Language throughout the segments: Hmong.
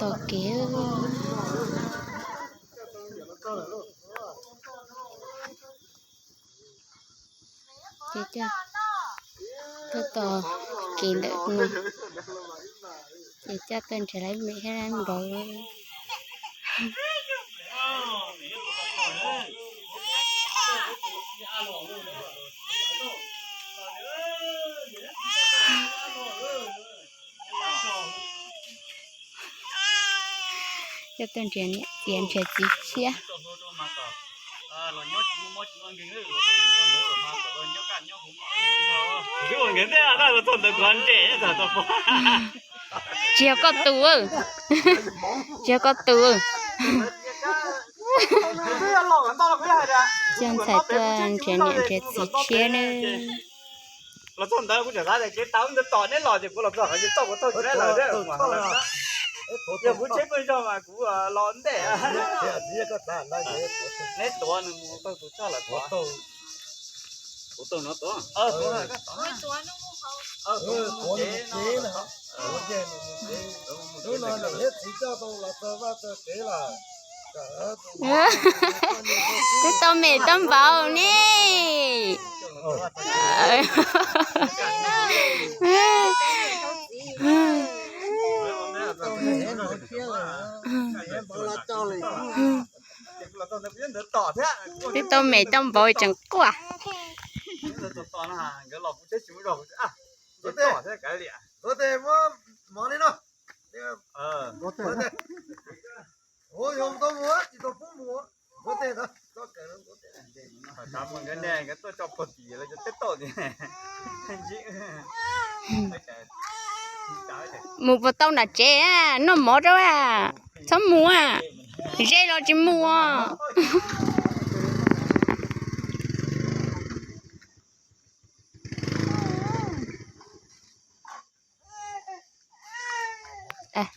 Kev, ces coj tuaj txog kev ntawm no, ces coj tuaj nrhiav lawv me thiab lawv npawg. Coj tuaj nrhiav niam txiv nrhiav txiv tshiab. Tsis yog koj tus, tsis yog koj tus. Coj ntxhais tuaj nrhiav niam nrhiav txiv tshiab nawb. Los txog ntawd kuv tseem xav tias kev tau ntawd tos neb los ces kuv los txog qhov ces txog kuv taug tsis laib lawm. Yog kuv tsheb pheej zog mas kuv los ntej. Neb tuav nws mus taug tus tshaj lawm tuav. Kuv taug no tuav. Twb tau mem tau npaum ne. Twb tau mem tau npaum tseem quaj. Mus puas tau nram tsev, noj mov rau, txhob mus, ze los tsis mus.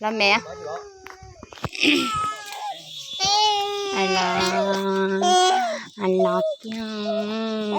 Los me, los, los kiag.